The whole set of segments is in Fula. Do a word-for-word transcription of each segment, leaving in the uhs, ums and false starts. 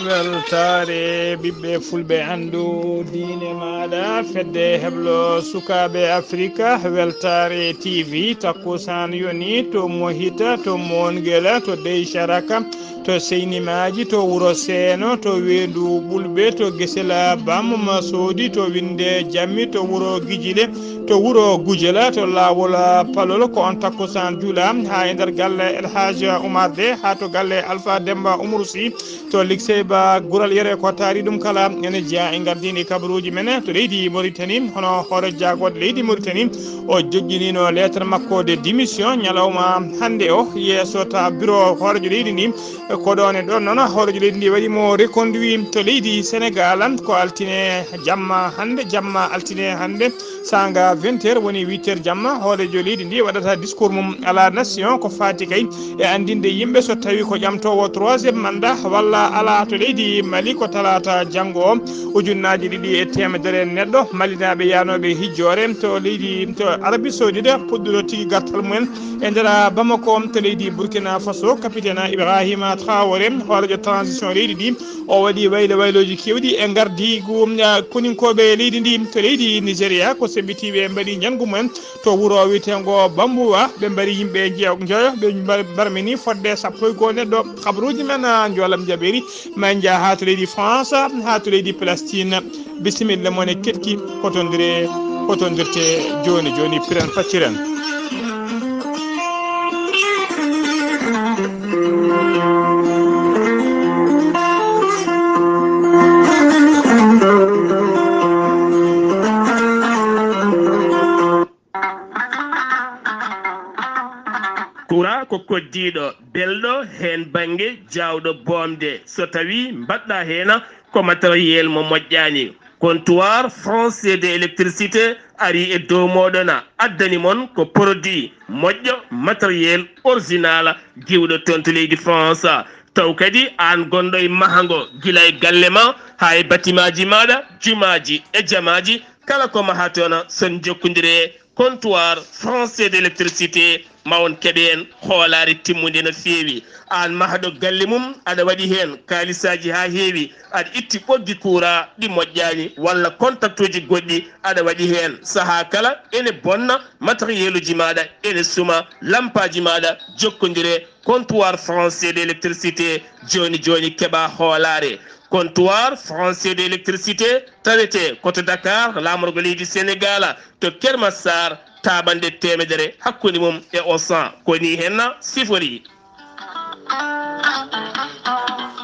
Weltaare ɓiɓɓe fulɓe, anndu diine maaɗa, fedde heblo sukaaɓe Afrika, Weltaare T V, takkusaan yoni to Mohita, to Mongela, to Deysaraka, to Seynimaaji, to Wuro Seeno, to Weendu Ɓulɓe, to Gesela Bamma Soodi, to Winde Jammi, to Wuro Gijile, to Wuro Gujela, to Laawol Palol, ko on takkusaan juula haa e nder galle El Hadj Oumar De, haa to galle Alpha Demba Umaru Sy, to Liksey Ba Gural Yere, ko taari ɗum kala ene jeyaa e ngardiindi kabaruuji men to leydi Mauritanie. Hono hoore jaagooɗe leydi Mauritanie, o jojjiniino lettre makko de démission ñalawma hannde o yeeso ta bureau hoorejo leydi ndi. Ko ɗoon e ɗoon noon hoorejo leydi ndi waɗi mo reconduit to leydi Sénégal, ko altine jamma hannde, jamma altine hannde. Saanga vingt heures woni huit heures jamma, hooreejo leydi ndi waɗata discours mum à la nation ko faati kay e anndinde yimɓe so tawi ko ƴamtoowo troisième mandat walla alaa to leydi Mali, ko talaata janngo o. Ujunnaaji ɗiɗi e teemedere neɗɗo malinaaɓe yaanooɓe hijjoore to leydi, to Arabie Saoudite, puɗɗuɗo tigi gartal mumen e nder Bamako to leydi Burkina Faso. Capitaine Ibrahima Traoré, hooreejo transition leydi ndi, o waɗi waylo waylooji keewɗi e ngardiigu, ah, koninkooɓe leydi ndi to leydi Nigeria. Ko sembitiiɓe mbaɗi njanngu mumen to wuro wiyeteengo Bambuwa, ɓe mbari yimɓe njeyo, njoyo, ɓe mbar-, mbarmini fodde sappo e goo neɗɗo. Kabaruuji men, ah, njoolam jaɓeeri, ma en njah haa to leydi France, haa to leydi Palestine. Bisimilla mon e keɗki, hotondire, hotondirte jooni jooni, piren pacciren. Kura ko koddiiɗo, belɗo heen bannge, jaawɗo boomde. So tawii mbaɗɗaa heen ko matériel mo moƴƴaani, Comptoir Français de Électricité ari e dow mooɗon, addani mon ko produit moƴƴo, matériel original, giwɗo toon to leydi France. Taw kadi aan gonɗo e mahango, gila e galle ma haa e batimaaji maaɗa, jumaaji e jamaaji, kala ko mahaa toon, so on njokkondire Comptoir Français de l'Électricité, ma on keɓ heen hoolaare timmunde no feewi. Aan mahɗo galle mum, aɗa waɗi heen kaalisaaji haa heewi, aɗa itti ɓoggi kuuraa ɗi moƴƴaani, walla kontaktuuji goɗɗi aɗa waɗi heen. Sahaa kala ene bonna, matériel uji maaɗa ene suma, lampaaji maaɗa, jokkondire Comptoir Français de l'Électricité, jooni jooni keɓaa hoolaare. Comptoir Français de l'Électricité tawetee ko to Dakar, laamorgo leydi Senegaal, to Keur Massar, taaɓannde teemedere hakkunde mum e Auchan. Ko nii heen siforii.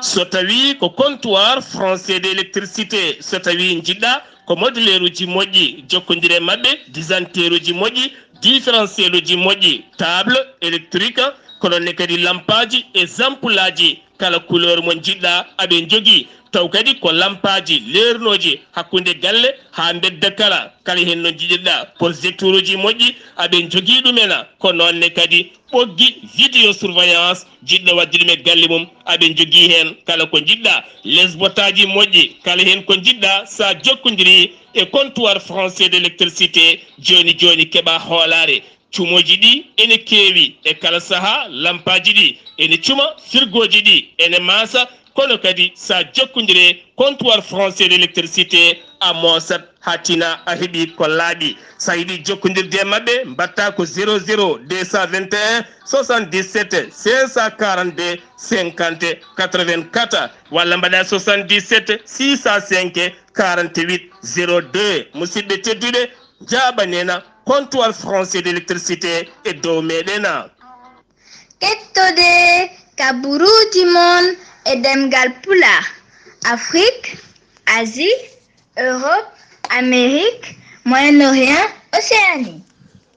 So tawii ko Comptoir Français de l'Électricité, so tawii njiɗ-ɗaa ko modeleeruuji moƴƴi, jokkondire e maɓɓe, disanteeruuji moƴƴi, différentiel uji moƴƴi, table électrique, ko noon ne kadi lampaaji e zampulaaji, kala couleur mo njiɗ-ɗaa aɓe njogii. Taw kadi ko lampaaji leernooji hakkunde galle haa mbedda kala, kala heen no njiɗir-ɗaa. Projecteur uji moƴƴi aɓe njogii ɗum en, ko noon ne kadi ɓoggi vidéo surveillance, jiɗɗo waɗde ɗum e galle mum, aɓe njogii heen kala ko njiɗ-ɗaa. Les botaaji moƴƴi, kala heen ko njiɗ-ɗaa, so a jokkondirii e Comptoir Français de l'Électricité, jooni jooni keɓaa hoolaare. Cumooji ɗi ene keewi, e kala sahaa lampaaji ɗi ene cuma, firgooji ɗi ene maasa, kono kadi so a jokkondire Comptoir Français de l'Électricité, a moosat haa tina, a heɓi ko laaɓi. So a yiɗi jokkondirde e maɓɓe, mbaɗtaa ko zéro zéro deux cent vingt et un soixante-dix-sept cinq cent quarante-deux cinquante quatre-vingt-quatre, walla mbaɗaa soixante-dix-sept six cent cinq quarante-huit zéro deux. Musidɓe tedduɓe, njaaɓanen Comptoir Français de l'Électricité e dow meɗen. Kettode kabaruuji mon e ɗemngal Pulaar, Afrique, Asie, Europe, Amérique, Moyen-Orient, Océanie.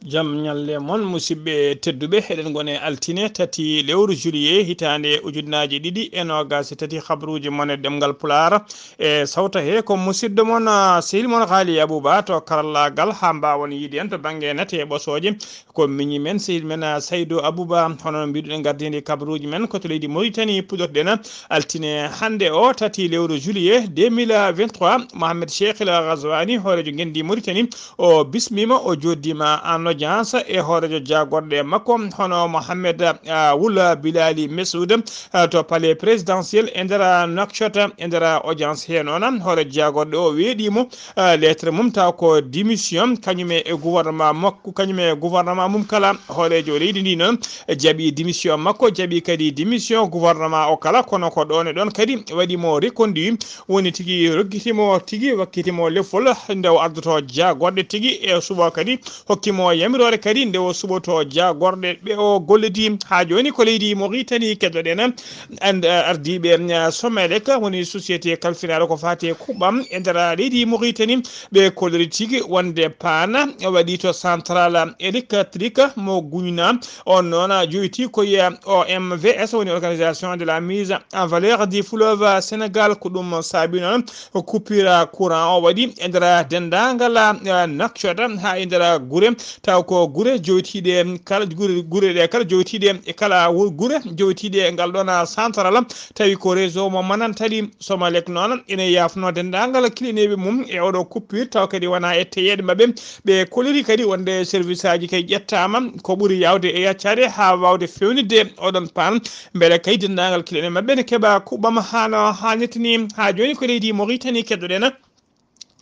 Jam ñalle mon, musidɓe tedduɓe. Eɗen ngoni e altine tati lewru juillet, hitaande ujunnaaje ɗiɗi e noogaas e tati. Habaruuji mon e ɗemngal Pulaar e sawta he ko musidɗo mon, ah, sehil mon Haali Abuba to karallaagal, haa mbaawon yiide en to bannge nate e ɓosooje. Ko miñi men, sehil men, ah, Saydu Abuba. Hono no mbiɗuɗen, ngardiiɗen e kabaruuji men ko to leydi Mauritanie, puɗɗotoɗen altine hannde o, tati lewru juillet deux mille vingt-trois. Mohamed Cheikh El Ghazouani, hooreejo ngenndi Mauritanie, o bismiima, o jooɗdiima, aan no audience e hooreejo jaagorɗe makko, hono Mohamed, ah, Wul Bilali Mesoud, ah, to palais présidentiel e nder Nouakchott. E nder audience he noon, hooreejo jaagorɗe o weeɗii mo, ah, lettre mum taw ko démission, kañum e gouvernement makko, kañum e gouvernement mum kala. Hooreejo leydi ndi noon jaɓi démission makko, jaɓi kadi démission gouvernement o kala, kono ko ɗoon e ɗoon kadi waɗi mo reconduit, woni tigi rokkiti mo tigi, wakkiti mo lefol nde o addoto jaagorɗe tigi, e suba kadi hokki mo yamiroore kadi nde o suɓoto jaagorɗe ɓe o gollidi. Haa jooni ko leydi Mauritanie keddoɗen. And, uh, ardiiɓe, uh, Somelec, woni société kalfinaaɗo ko faati e kuɓɓam e nder leydi Mauritanie, ɓe kolliri tigi wonde paana waɗi to central électrique mo Gougnina. On noon joyti ko e O M V S, woni organisation de la mise en valeur du fleuve Sénégal. Ko ɗum saabi noon coupure courant o waɗi e nder denndaangal, eh, Nouakchott haa e nder gure, taw ko gure joytiiɗe kala, gure, gure ɗe kala joytiiɗe e kala wo-, gure joytiiɗe e ngal ɗoon central, tawi ko réseau mo manantali. Somalek noon ene yaafno denndaangal kilineeɓe mum e oɗo coupure, taw kadi wona e teyeeɗe maɓɓe. Ɓe koliri kadi wonde service aji kay ƴettaama ko ɓuri yaawde e yaccaade haa waawde fewnitde oɗon paan. Mbele kay denndaangal kilineeɓe maɓɓe ne keɓa kuɓɓam hano haanirta ni. Haa jooni ko leydi Mauritanie keddoɗen.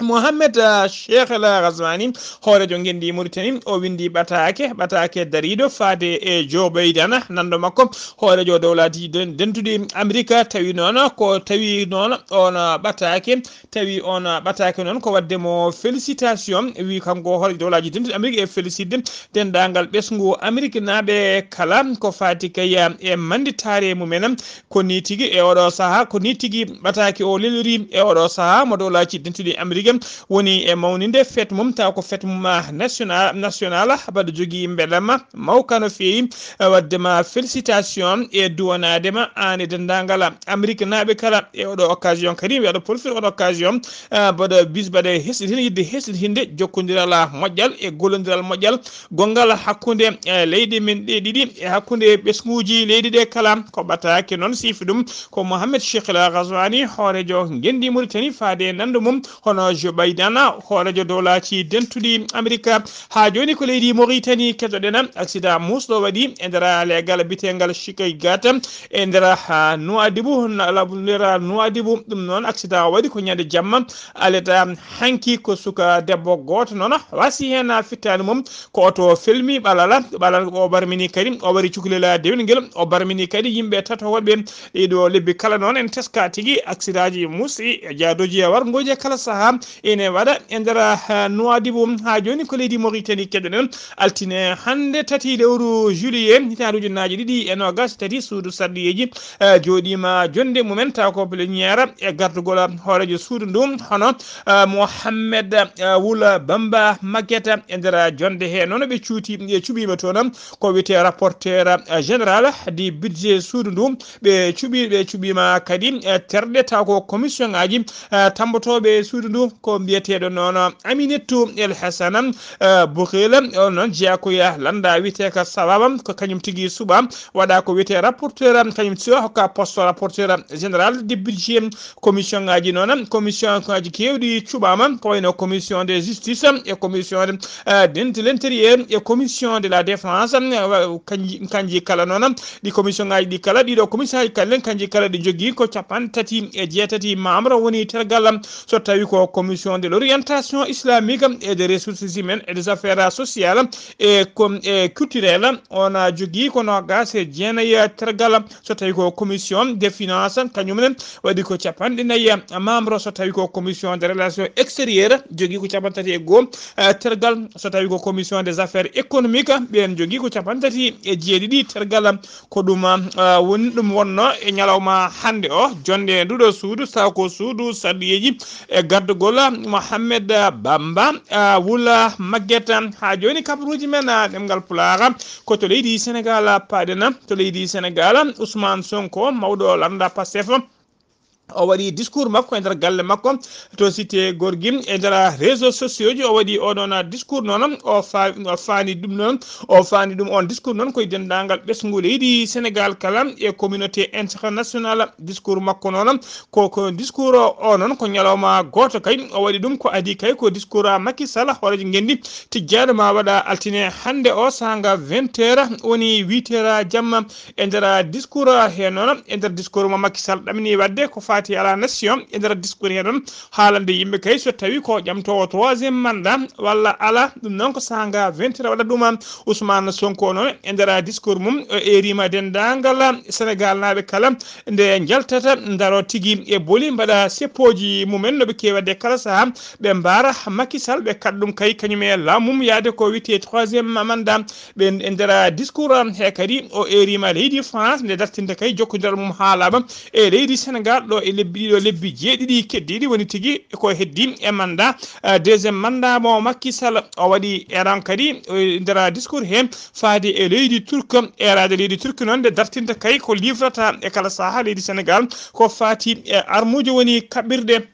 Mohamed, ah, Cheikh El Ghazouani, hooreejo ngenndi Mauritanie, o winndi ɓataake, ɓataake dariiɗo faade e Joe Biden, nanndo makko, hooreejo dowlaaji den-, dentuɗi Amerika, tawi noon ko, tawi noon on ɓataake, tawi on ɓataake noon ko waɗde mo félicitation, wi kanko hooreejo dowlaaji dentuɗi Amerika e félicité denndaangal ɓesngu Ameriknaaɓe kala ko faati kay e mannditaare mumen. Ko ni tigi e oɗo saha, ko ni tigi ɓataake o lelori e oɗo saha mo dowlaaji dentuɗi Amerika woni e mawninde fête mum, taw ko fête mum, ah, national, national, mbaɗa jogii mbeɗama mawka no feewi, eh, waɗde ma félicitation e duwanaade ma aan e denndaangal Ameriknaaɓe kala e oɗo occasion kadi, mi waɗa profit oɗo occasion, eh, mbaɗa bis, mbaɗa hesɗitinde, yiɗde hesɗitinde jokkondiral moƴƴal e gollondiral moƴƴal gonngal hakkunde, eh, leyɗe men ɗe ɗiɗi e hakkunde ɓesnguuji leydi ɗe kala. Ko ɓataake noon siifi ɗum ko Mohamed Cheikh El Ghazouani, hooreejo ngenndi Mauritanie, faade e nanndo mum hono Joe Biden, hooreejo dowlaaji dentuɗi Amerika. Haa jooni ko leydi Mauritanie keddoɗen, accident muusɗo waɗi e nder leegal biyeteengal Chikaygat e nder, ah, Nouadhibou, na-, lab-, nder Nouadhibou. Ɗum noon accident waɗi ko ñande jamma aleta hanki, ko suka debbo gooto noon wasi heen fittaandu mum. Ko oto felmi ɓalala, ɓalal o barmini kadi, o wari cukalel dewel ngel, o barmini kadi yimɓe tato woɓɓe. Ɗiɗo lebbi kala noon en teska tigi accident ji muusɗi e jaadoji e warngooji e kala saha ene waɗa e nder, ah, Nouadhibou. Haa jooni ko leydi Mauritanie keddoɗen. Altine hannde tati lewru juillet hitaande ujunnaaji ɗiɗi e noogas tati, suudu sarɗiyeeji, eh, jooɗiima jonnde mumen taw ko plenière e gardugol hooreejo suudu ndu hono, eh, Mohamed, eh, Wula Bamba Maguette. E nder jonnde he noon ɓe cuuti, ɓe cuɓiima toon ko wiyetee rapporteur, eh, général du budget suudu ndu. Ɓe cuɓi, ɓe cuɓiima kadi, eh, terɗe taw ko commission ngaji, eh, tammbotooɓe suudu ndu ko mbiyeteeɗo noon Aminetou El Hassana, eh, Bourel. On noon jeyaa ko e lannda wiyetee ka Sawaba, ko kañum tigi suɓa waɗa ko wiyetee rapporteur, kañum suɓa hokka poste rapporteur général du budget. Commission ngaji noon, commission ngaji keewɗi cuɓaama, ko wayno commission de justice e commission de, eh, de l'intérieur e commission de la défense, eh, wa-, kanji, kanji kala noon, ɗi commission ngaji ɗi kala, ɗiɗo commission ngaji kala, kanji kala ɗi jogii ko capanɗe tati e jeetati membre woni tergal, so tawi ko commission de l'orientation islamique et des ressources humaines et des affaires sociales et com-, et culturelles, on jogii ko noogas e jeenayi tergal. So tawi ko commission des finances, kañum ne waɗi ko capanɗe nayi membre. So tawi ko commission des relations extérieures, jogii ko capanɗe tati e goo, eh, tergal. So tawi ko commission des affaires économiques, ɓeen jogii ko capanɗe tati e jeeɗiɗi tergal. Ko ɗum, ah, woni ɗum wonno e ñalawma hannde o, jonnde nduɗo suudu, taw ko suudu sarɗiyeeji e gardugol Mohamed Bamba, ah, Wula Maguette. Haa jooni kabaruuji men, ah, ɗemngal Pulaar, ko to leydi Senegaal paaɗen. To leydi Senegaal, Ousmane Sonko, mawɗo lannda Pastef, O waɗi discours makko e nder galle makko to cité Gorgui e nder réseaux sociaux ji. O waɗi oɗon discours noon, o fa- o faani ɗum noon, o faani ɗum on discours noon koye denndaangal ɓesngu leydi Sénégal kala e communauté internationale. Discours makko noon ko ko discours o noon ko ñalawma gooto kay o waɗi ɗum, ko adii kay ko discours a Macky Sall hooreejo ngenndi tijjaaɗo ma waɗa altine hannde o saanga vingt heures woni huit heures jamma. E nder discours he noon, e nder discours mo Macky Sall ɗamini waɗde ko faati à la nation, e nder discours he noon haalande yimɓe kay so tawi ko ƴamtoowo troisième mandat walla ala, ɗum noon ko saanga vingt heures waɗa ɗum. Ousmane Sonko noon e nder discours mum o eerima denndaangal Sénégal naaɓe kala nde njaltata ndaro tigi e boli mbaɗa seppooji mumen no ɓe keewi waɗde kala saha, ɓe mbaara Macky Sall, ɓe kaɗa ɗum kay kañum e laamu mum yaade ko wiyetee troisième mandat. Ɓe e nder discours he kadi o eerima leydi France nde dartinta kay jokkondiral mum haalaama e leydi Sénégal ɗo e lebbi ɗiɗo, lebbi jeeɗiɗi keddiiɗi woni tigi ko heddi e mandat, eh, deuxième mandat mo Macky Sall. O waɗi eran kadi e nder discours he faade e leydi Turque, eeraade leydi Turque noon nde dartinta kay ko livrata e kala saha leydi Sénégal ko faati e armuuji woni kaɓirɗe.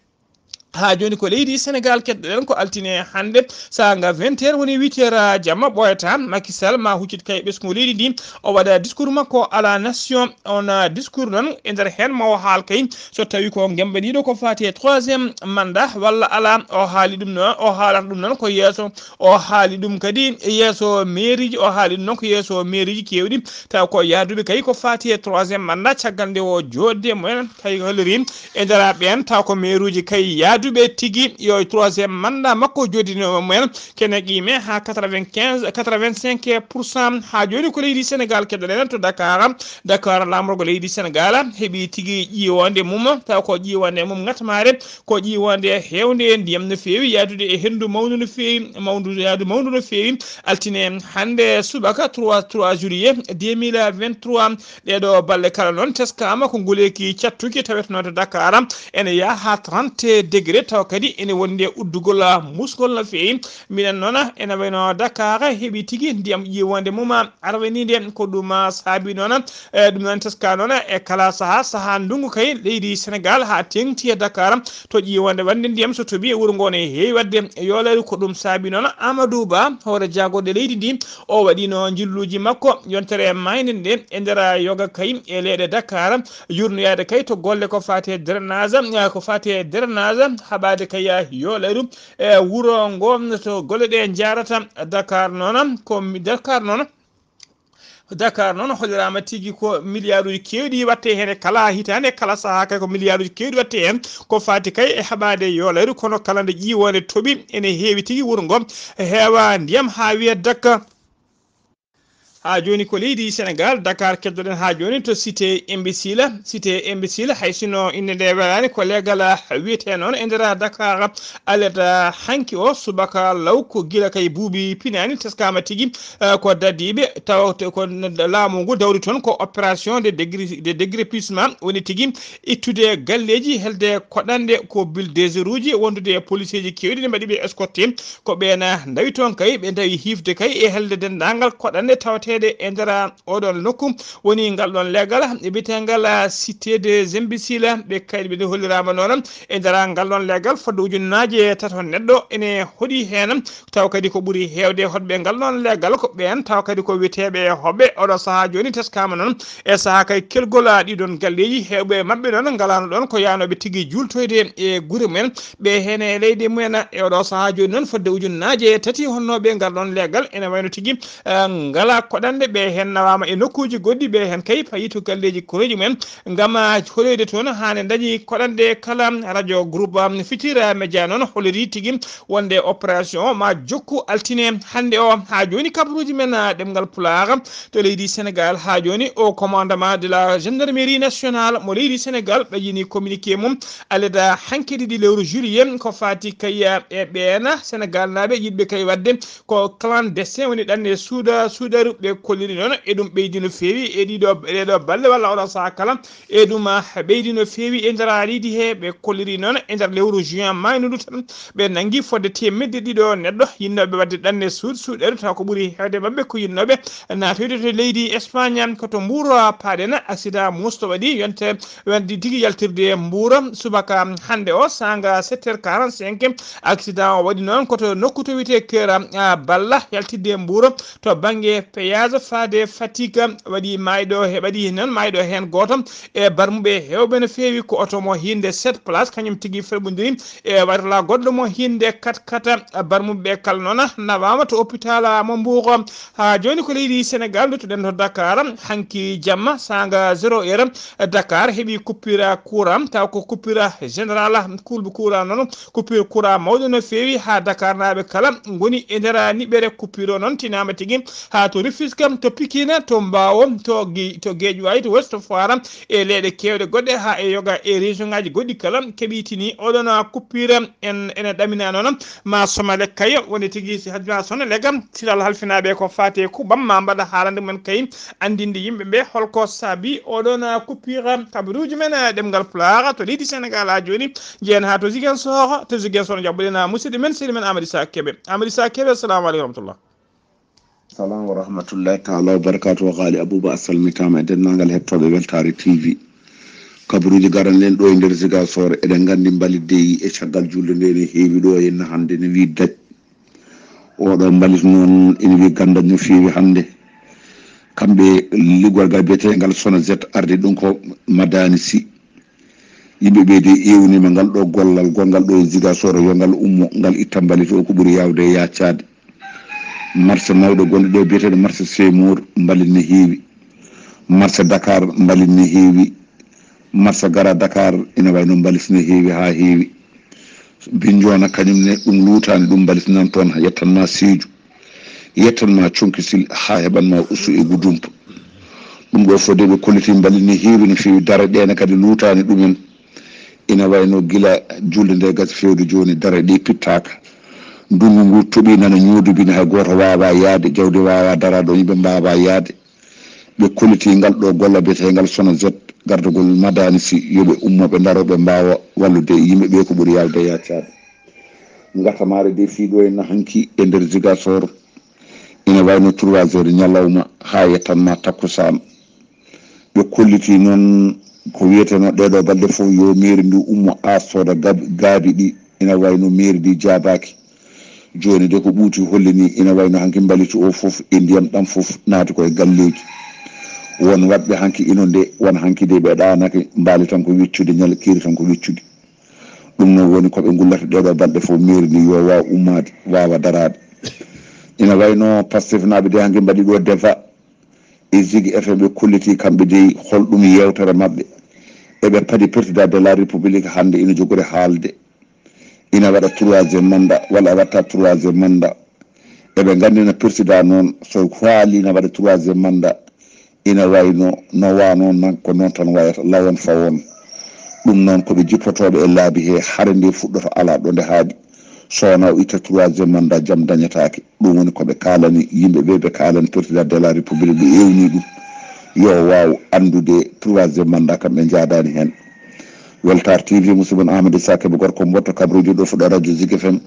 Haa jooni ko leydi Sénégal keɗɗoɗen ko altine hannde saanga vingt heures woni huit heures jamma ɓooyata. Macky Sall ma huccit kay ɓesngu leydi ndi o waɗa discours makko à la nation. On, ah, discours noon e nder heen ma o haal kay so tawi ko ngemba ɗiɗo ko faati e troisième mandat walla ala. O haali ɗum noon, o haalata ɗum noon ko yeeso, o haali ɗum kadi yeeso mairie ji, o haali ɗum noon ko yeeso mairie ji keewɗi taw ko yaaduɓe kay ko faati e troisième mandat caggal nde o jooɗde mumen kay holliri e nder ɓeen taw ko mairie uji kay yaaduɓe tigi yo troisième mandat makko jooɗino mumen kene qime ha quatre-vingt-quinze, quatre-vingt-cinq pour cent. Ha jooni ko leydi Sénégal keɗoɗen to Dakar. Dakar lamorgo leydi Sénégal heɓi tigi ƴiwonde mum taw ko ƴiwonde mum ngatmare ko ƴiwonde hewnde ndiyam no feewi yaadude e hendu mawndu no feewi, mawndu yaadu mawndu no feewi. Altine hannde subaka trois, trois juillet deux mille vingt-trois. Ɗeɗo balɗe kala noon teskama ko nguleyki cattuki tawetno to Dakar ene yaha ha trente degré taw kadi ene wondi e uddugol musgol no feewi. Minen noon ene wayno Dakar heɓi tigi ndiyam ƴiwonde mum arwenide ko ɗum saabi noon. E ɗum noon teska noon e kala saha, saha ndungu kay leydi Sénégal ha tengti e Dakar to ƴiwonde wande ndiyam so toɓi e wuro ngo ne heewi wadde yoolere. Ko ɗum saabi noon Amadou Ba hoore jagorɗe leydi ndi o waɗino njilluji makko yontere mayde nde e nder yoga kay e leyɗe Dakar yurnoyade kay to golle ko fate drainage, ko fate drainage haɓade kay yoolere e wuro ngo to golle ɗe jarata. Dakar noon ko Dakar noon Dakar noon holliraama tigi ko milliarduuji keewɗi waɗte heen e kala hitaande e kala sahaa kay ko milliarduuji keewɗi waɗte heen ko faati kay e haɓaade yoolere kono kala nde ƴiiwoonde toɓi ene heewi tigi wuro ngo heewa ndiyam haa wiya dakka. Haa jooni ko leydi Sénégal Dakar keddoɗen haa jooni to cité imbécile cité imbécile hay sino innde nde welaani ko leegal wiyetee noon e nder Dakar. Alerte hanki o subaka law ko gila kay buubi pinaani teskaama tigi eh, ko dadiiɓe tawa ko laamu ngu dawri toon ko opération de dégri- de déguerpissement woni tigi ittude galleeji helde koɗanɗe ko bulldozeruuji wondude e policeeji keewɗi ne mbaɗi ɓe escorté ko ɓeena ndawi toon kay ɓe ndawi hiifde kay e helde denndaangal koɗanɗe tawateeɗe e nder oɗon nokku woni ngal ɗon leggal e bitengal cité de Zembisila ɓe kayɗe ɓe holliraama noon e nder ngal ɗon leggal fodde ujunnaaje tato neɗɗo ene hoɗi heen taw kadi ko ɓuri heewde hoɗɓe ngal ɗon leggal ko ɓeen taw kadi ko wiyeteeɓe e hoɓɓe oɗo sahaa jooni teskaama noon e sahaa kay kelgol ɗiɗon galleeji heewɓe e maɓɓe noon ngalaano ɗon ko yaanooɓe tigi juultoyde e gure mumen ɓe heen e leydi mumen e oɗo sahaa jooni noon fodde ujunnaaje tati honnooɓe ngal ɗon leggal ene wayno tigi ngala koɗanɗe ɓe heen nawaama e nokkuuji goɗɗi ɓe heen kay payi to galleeji koreeji mumen ngam holoyde toon haa ne dañi koɗanɗe kala. Radio groupe Futurs Médias noon holori tigi wonde opération ma jokku altine hannde o haa jooni kabaruuji men ɗemngal pulaar to leydi Sénégal haa jooni o commandement de la gendarmerie nationale mo leydi Sénégal ɓeƴini communiqué mum aleda hanki ɗiɗi lewru juillet ko faati kay e ɓeena Sénégal naaɓe yiɗɓe kay waɗde ko clandestin woni ɗanne suuda suudaru ɓe Ɓe kolliri noon e ɗum ɓeydi no feewi e ɗiɗo, ɗeɗo balɗe walla oɗo saha kala. E ɗum, ah, ɓeydi no feewi e nder leydi he. Ɓe kolliri noon e nder lewru juin maynudu tan, ɓe nanngi fodde teemedde ɗiɗo neɗɗo yinnooɓe waɗde ɗanne suuɗ suuɗeeru, taw ko ɓuri heewde maɓɓe ko yinnooɓe naatoyde to leydi Espagne. Ko to Mbuur paaɗen, accident musto waɗi, yonte waddi tigi yaltirde e Mbuur subaka hannde o, saanga sept heures quarante-cinq. Accident o waɗi noon ko to nokku to wiyetee Kera, ah, Balla, yaltidde e Mbuur to bannge péage faade Fatick. Waɗi maayɗo he, waɗi noon maayɗo heen gooto e barmuɓe heewɓe no feewi. Ko oto mo hinnde sept place, kañum tigi ferɓondiri e wayrola goɗɗo mo hinnde quatre quatre. Barmuɓe kala noon nawaama to hôpital mo Mbuur. Haa jooni ko leydi Sénégal, nduttuɗen to Dakar. Hanki jamma, saanga zéro heure, Dakar heɓi coupure courant, taw ko coupure générale, kulɓe courant noon, coupure courant mawɗo no feewi haa Dakarnaaɓe kala ngoni e nder niɓɓere. Coupure o noon tinaama tigi haa to Rufisque, to Pikine, to Mbaawo, to Gi-, to Guédiawaye, to Ouest Foire, e leyɗe keewɗe goɗɗe, haa e yoga e région ŋaaji goɗɗi kala keɓitini oɗon coupure. En, ene ɗamina noon ma Somale kay woni tigi si hajma Sonalek, siral halfinaaɓe ko faati e kuuɓam, ma mbaɗa haalande mumen kay anndinde yimɓe ɓe holko saabi oɗon coupure. Kabaruuji men, eh, ɗemngal Pulaar to leydi Sénégal haa jooni, njeyen haa to Ziguinchor. To Ziguinchor, njaɓɓuɗen, ah, musidɗo men, sehil men Amady Sa Kébé. Amady Sa Kébé, assalamu aleykum wa rahmatullah. Salam wa rahmatullahi taala wa barakatuh. Haali Abouba, a salmitaama e denndaangal hettooɓe Weltaare T V. Kabaruuji garanɗen ɗo e nder Ziguinchor, eɗen nganndi mbalit dey e caggal julde nde ne heewi ɗo e hannde ne wii daƴ. Oɗo mbalit noon ene wii gannda no feewi hannde. Kamɓe liggorgal biyeteengal Sonazet ardi ɗum ko Madani Sy. Yimɓe ɓe de ewniima ngal ɗo gollal gonngal ɗo e Ziguinchor, yo ngal ummo, ngal itta mbalit o ko ɓuri yaawde e yaacaade. Marché mawɗo gonɗo ɗo biyeteeɗo marché Seymour, mbalit ne heewi. Marché Dakar, mbalit ne heewi. Marché Gara Dakar, ina wayi no mbalit ne heewi haa heewi. Binnjoona kañum ne, ɗum luutaani, ɗum mbalit nan toon, yettan ma Sédhiou, yettan ma Thionck Essyl, haa heɓan ma Ousso e Goudomp. Ɗum ɗo fof de ɓe kolliti mbalit ne heewi no feewi, dara ɗeene kadi luutaani ɗumen. Ina wayi no gila julde nde gasi feewde jooni, dara ɗe pittaaka. Ndunngu ngu toɓi nana ñoodubini, hay gooto waawaa yahde, jawdi waawaa daraade ɗo, yimɓe mbaawaa yahde. Ɓe kolliti ngal ɗo golla biyeteengal Sonazet, gardagol Madani Sy, yo ɓe ummo, ɓe ndaro, ɓe mbaawa wallude yimɓe ɓe ko ɓuri yaawde e yaacaade. Ngatamaare de fii ɗo henna hanki e nder Ziguinchor, ina wayi no trois heures ñalawma haa yettan ma takkusaan. Ɓe kolliti noon ko wiyeteno ɗeɗo balɗe fof yo mairie ndu ummo, haa sooda gab-, gaabi ɗi, ina wayi no mairie ndi jaabaaki. Jooni de ko ɓuuti holli ni, ina wayi no hanki mbalit o fof e ndiyam ɗam fof naati ko e galleeji. Won waɗɓe hanki ino nde, won hanki de ɓe ɗaanake, mbaali tan ko weccude, ñal keeri tan ko weccude. Ɗum noon woni ko ɓe ngullata ɗeɗo balɗe fof, mairie ndi yo waaw ummaade, waawa daraade. Ina wayi no Pastef naaɓe de hanki mbaɗi ɗo débat e Zik F M, ɓe kolliti kamɓe de hol ɗum yewtere maɓɓe. Eɓe padi président de la République hannde ina jogori haalde. Ina waɗa troisième mandat walla a watta troisième mandat. Eɓe nganndina président noon, so faali ina waɗa troisième mandat, ina wayi no, no waano nan ko noon tan wayata, lawon fawon. Ɗum noon ko ɓe jippotooɓe e laabi he, hare nde fuɗɗoto alaa ɗo nde haaɗi. So wonaa o itta troisième mandat, jam dañataake. Ɗum woni ko ɓe kaalani yimɓe ɓe, ɓe kaalani président de la République, ɓe ewni ɗum yo waaw anndude troisième mandat kam ɓe njaadaani heen. Weltaare T V, musidɗo mon Amadou Issa Kébé, gorko Mboto, kabaruuji ɗo fuɗɗo radio Zik F M,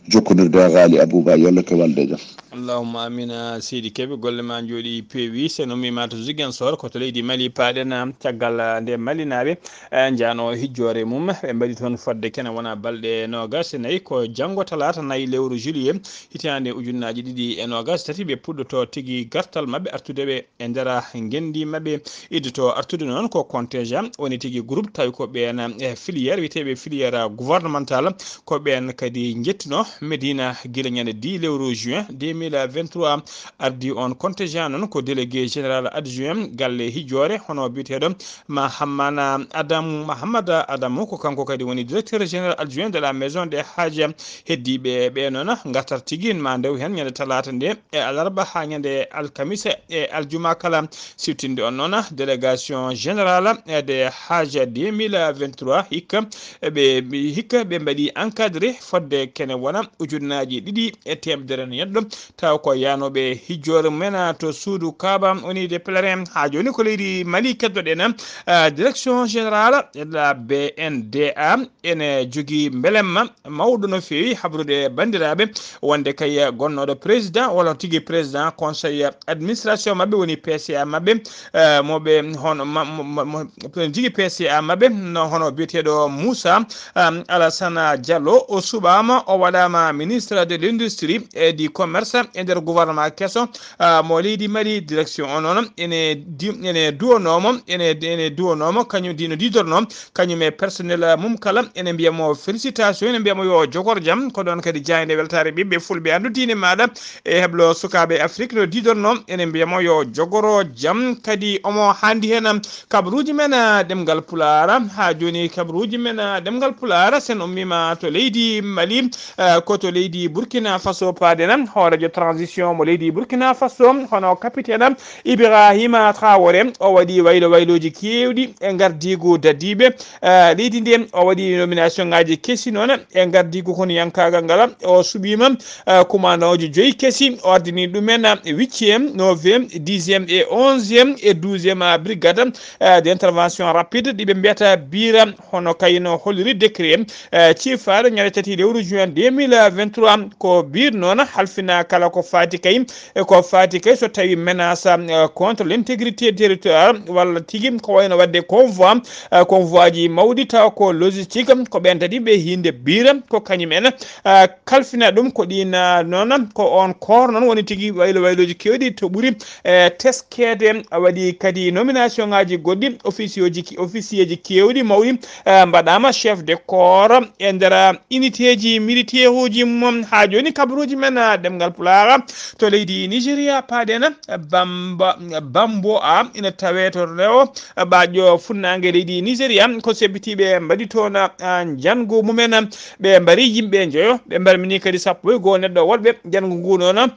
jokkondirde e Ghali Abouba, yo Allah rokku walde e jam. Allahumma amina, seydi Kébé, golle ma njooɗi peewi. So en ummiima to Ziguinchor, ko to leydi Mali paaɗen, caggal nde Malinaaɓe, eh, njano hijjoore mum, ɓe mbaɗi toon fodde kene wona balɗe noogaas e nayi, ko janngo talaata nayi lewru juillet, hitaande ujunnaaji ɗiɗi e noogaas e tati, ɓe puɗɗoto tigi gartal maɓɓe, artude ɓe e nder ngenndi maɓɓe. Iddoto artude noon ko contingent, woni tigi groupe, tawi ko ɓeen, eh, filière, wiyeteeɓe filière gouvernementale, ko ɓeen kadi njettuno Medina gila ñande dix lewru juin deux mille vingt-trois. Ardi on contingent noon ko délégué général adjoint galle hijjoore, hono biyeteeɗo Mahammana Adamu, Mahammada Adamu, ko kanko kadi woni directeur général adjoint de la maison des Hadj. Heddiiɓe ɓe noon ngartat tigi ma ndew heen ñande talaata nde e alarba haa ñande alkamisa e aljuma kala. Siftinde on noon, délégation générale des Hadj deux mille vingt-trois, hikka ɓe, hikka ɓe mbaɗi encadré fodde kene wona ujunnaaji ɗiɗi e teemedere neɗɗo, taw ko yaanooɓe hijjoore mumen to suudu Kaaba, woni de pèlerin. Haa jooni ko leydi Mali keddoɗen. Ah, direction générale de la B N D A ene jogii mbelemma mawɗo no feewi habrude banndiraaɓe wonde kay gonnooɗo président walla tigi président conseil administration maɓɓe, woni P C A maɓɓe, eh, mo ɓe hono ma-, mo, mo, mo, jigi P C A maɓɓe, no hono biyeteeɗo Moussa, um, Alassane Diallo, o suɓaama, o waɗaama ministre de l'industrie et du commerce e nder gouvernement keso, uh, mo leydi Mali. Direction o noon ene di-, ene duwanoomo, ene, ene duwanoomo, kañum dino didorno, kañum e personnel mum kala, ene mbiya mo félicitation, ene mbiya mo yo jogor jam. Ko ɗoon kadi jaaynde weltaare ɓiɓɓe fulɓe anndu diine maaɗa e heblo sukaaɓe Afrique no didorno, ene mbiya mo yo jogoro jam. Kadi omo handi heen kabaruuji men, ah, ɗemngal Pulaar. Haa jooni kabaruuji men, ah, ɗemngal Pulaar, sen ummiima to leydi Mali, ah, ko to leydi Burkina Faso paaden. Hooreejo transition mo leydi Burkina Faso, hono capitaine Ibrahima Traoré, o waɗi waylo waylooji keewɗi e ngardiigu dadiiɓe, ah, leydi ndi. O waɗi nomination ŋaaji kesi noon e ngardiigu kono yankaagal ngal. O suɓiima, ah, commandant uji joyi kesi, o ardini ɗumen, ah, huitième, neuvième, dixième et onzième et douzième, ah, brigade, ah, d'intervention rapide, ɗi ɓe mbiyata biira, hono kayno holliri décret, ah, ciifaaɗo ñande tati lewru juin deux mille vingt-trois. Ko biir noon halfina kala ko faati kay, e ko faati kay so tawi menace, ah, contre l'intégrité territoriale walla tigi ko wayno waɗde convoi, ah, convoiaji mawɗi taw ko logistique, ko ɓen tati ɓe hinde biira, ko kañum en, ah, kalfina ɗum. Ko ɗin, ah, noon, ko on koor noon woni tigi waylo waylooji keewɗi to ɓuri, eh, teskeede. A waɗi kadi nomination ŋaaji goɗɗi, officieji ki-, officieji keewɗi mawɗi, eh, mbaɗaama chef de corps e nder unité ji militaire uji mum. Haa jooni kabaruuji men, ah, ɗemngal Pulaar to leydi Nigeria paaɗen, Bamba, Bamboa ina tawee to rewo ɓaaƴo funnaange leydi Nigeria. Ko seppitiiɓe mbaɗi toon, ah, njanngu mumen. Ɓe mbari yimɓe njoyo, ɓe mbarmini kadi sappo e goo neɗɗo woɗɓe. Njanngu ngu noon,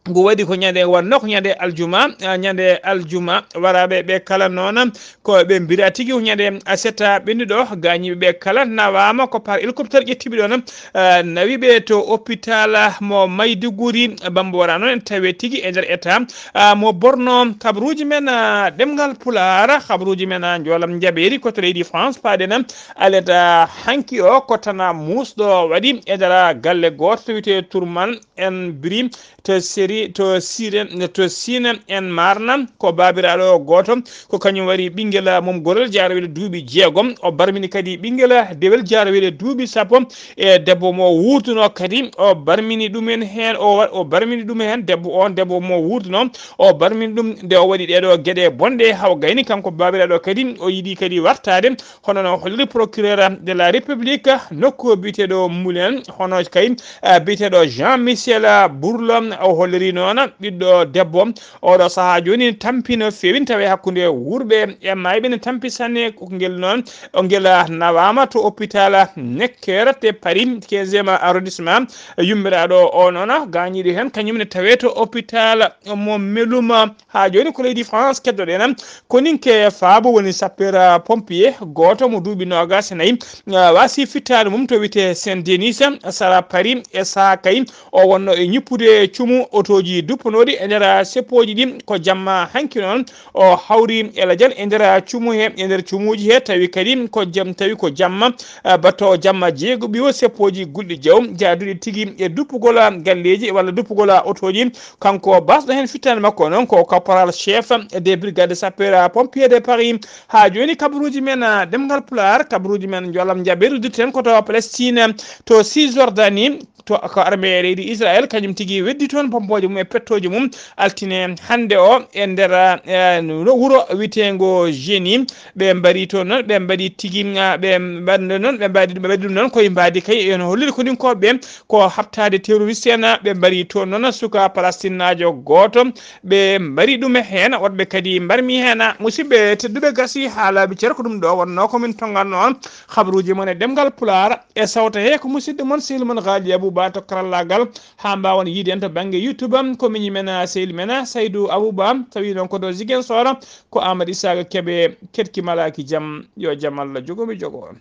ngu waɗi ko ñande, wonno ko ñande aljuma, ah, ñande aljuma. Waraaɓe ɓe kala noon, ko ɓe mbira tigi ko ñande aset ɓennuɗo. Gaañiiɓe ɓe kala nawaama ko par hélicoptère ƴettiɓe ɗoon, ah, nawi ɓe to hôpital mo Maiduguri. Bamboora noon en tawi tigi e nder état, ah, mo borno. Kabaruuji men, ah, ɗemngal Pulaar, kabaruuji men, ah, njoolam njaɓeeri ko to leydi France paaɗen. Aleta hanki o ko tan muusɗo waɗi e nder galle gooto to wiyetee Tourman en Bri to Siri, to Sire, to Sine en Marna. Ko baabiraaɗo gooto, ko kañum wari ɓinngel mum gorel jaarowiiɗo duuɓi jeegom. O barmini kadi ɓinngel dewel jaarowiiɗo duuɓi sappo e debbo mo wuurduno kadi. O barmini ɗum en heen, o wa-, o barmini ɗum heen debbo on, debbo mo wuurduno. O barmini ɗum nde o waɗi ɗeeɗo geɗe bonɗe, haw gayni kanko baabiraaɗo kadi o yiɗi kadi wartaade. Hono no holliri procureur de la République nokku biyeteeɗo Moulin, hono kay, eh, biyeteeɗo Jean Michel Bourlo, o holliri noon ɓiɗɗo debbo. Oɗo sahaa jooni tampi no feewi, tawi hakkunde wuurɓe e maayɓe ne tampi sanne. Ko ngel noon, o ngel nawaama to hôpital Necker te Paris quinzième arrondissement. Yummiraaɗo o noon gaañiiɗo heen, kañum ne tawee to hôpital mo Meluma. Haa jooni ko leydi France keddoɗen. Koninke Faabo woni sapeur pompier gooto mo duuɓi noogaas e nayi, ah, waasi fittaandu mum to wiyetee Saint-Denis, sara Paris, e sahaa kay o wonno e ñippude cumu otooji duppanooɗi e nder seppooji ɗi. Ko jamma hanki noon o hawri e lajal e nder cumu he, e nder cumuuji he, tawi kadi ko jam, tawi ko jamma, ah, battoowo jamma jeegoɓiwo seppooji gulɗi jaw, jaaduɗi tigi e duppugol galleeji walla duppugol otooji. Kanko basɗo heen fittaandu makko noon ko corporal chef des brigades sapeurs pompiers de Paris. Haa jooni kabaruuji men, ah, ɗemngal Pulaar, kabaruuji men njoolam njaɓeeri, uddirten ko to Palestine, to Cisjordanie, to ko armée leydi Israël, kañum tigi weddi toon pompooje mum e pettooje mum altine hannde o e nder, eh, no wuro wiyeteengo Jenin. Ɓe mbari toon noon, ɓe mbaɗi tigi, ah, ɓe mbaɗno noon, ɓe mbaɗi, ɓe mbaɗi ɗum noon koye mbaadi kay, ene holliri koninkooɓe ɓe ko haɓtaade terroriste en. Ɓe mbari toon noon suka Palestinnaajo gooto, ɓe mbari ɗum heen, woɗɓe kadi mbarmi heen. Musidɓe tedduɓe, gasi haa laaɓi cer, ko ɗum ɗo wonnoo ko min tonngatnoo on habaruuji mon e ɗemngal Pulaar e sawta he ko musidɗo mon, sehil mon Gaali Abuba to karallaagal. Haa mbaawon yiide en to bannge YouTube, ko miñi men, sehil men Saydu Abuba, tawi noon ko to Ziguinchor, ko Amadou Isaka Kebe, keɗki malaaki jam, yo jam Allah jogo mi jogo on.